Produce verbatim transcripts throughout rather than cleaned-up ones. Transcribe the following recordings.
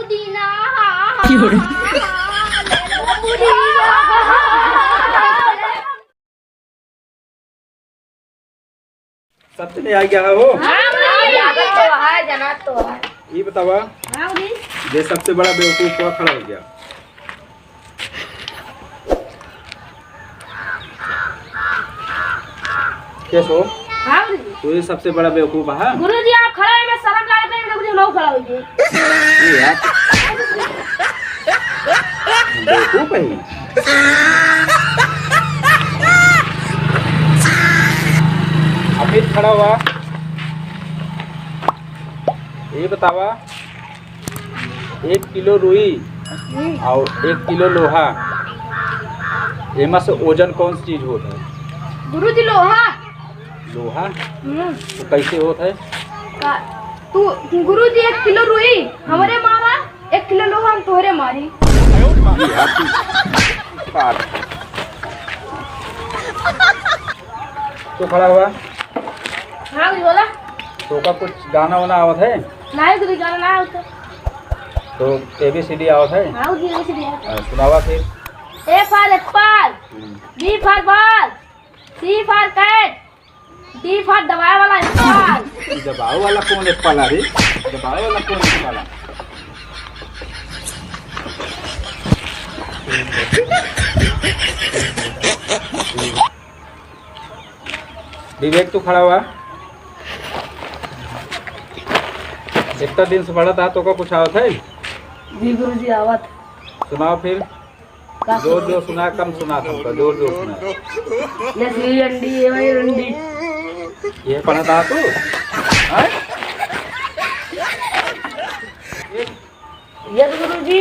पुदीना, हाँ, हाँ, हाँ, हाँ, हाँ, ले लो पुदीना। सब तो नहीं आ गया है वो। हाँ, हाँ, हाँ, हाँ। तो है, जना तो है। ये बतावा, हाँ, जी। ये सबसे बड़ा बेवकूफ हुआ खड़ा हो गया। कैसे हो? हाँ, गुरुजी। तू ही सबसे बड़ा बेवकूफ है, हाँ? गुरुजी, आप खड़ा है, मैं शर्म लागे, मैं गुरुजी, ना खड़ा हो गए। ये यार। बेवकूफ है ये। अमित खड़ा हुआ। ये बतावा, एक किलो रुई हम्म। और एक किलो लोहा, एमा से ओजन कौन सी चीज होत है? गुरुजी, लोहा। लोहा? हम्म। तो कैसे होत है? का, तू, गुरुजी, एक किलो रुई हमरे मारा, एक किलो लोहा हम तोहरे मारी। ये हाथी। पागल। तो खड़ा हुआ। हाँ, गुरुजी, बोला। तो का कुछ गाना वाना आवत है? नहीं, गुरुजी, गाना ना आवत है। तो A B C D आवत है? हाँ, गुरुजी, A B C D आवत है। हाँ, सुनावा फिर। A for apple, हम्म। B for ball, C for cat, D for दबाए वाला apple। दबाए वाला कौन apple है रे? दबाए वाला कौन apple है? विवेक, तू खड़ा हुआ। इतना दिन से पढ़त हा, तो का कुछ आवत है? जी गुरुजी, आवत। सुनाओ फिर। का जोर जोर सुना, कम सुना तुमको, जोर जोर सुना। ये सी रंडी, ये भाई रंडी। ये पढ़त हा तू? हाँ? Yes गुरुजी।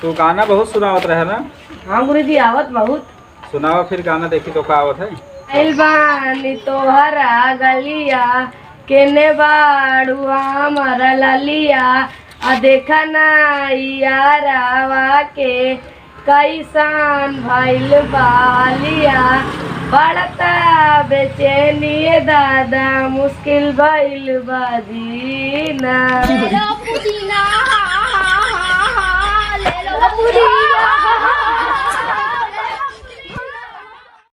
तू गाना बहुत सुनावत रहे ना? हाँ गुरुजी, आवत बहुत। सुनावा फिर गाना, देखी तो का आवत है। आइल बानी तोहरा गलिया, केने बाड़ू हमारा ललिया, आ देखा ना यारावा के कैसन भइल बा हालिया, बढ़ता बेचैनी ए दादा, मुश्किल भइल बा जीना। ले लो पुदीना, हाँ, हाँ, हाँ, हाँ, ले लो पुदीना।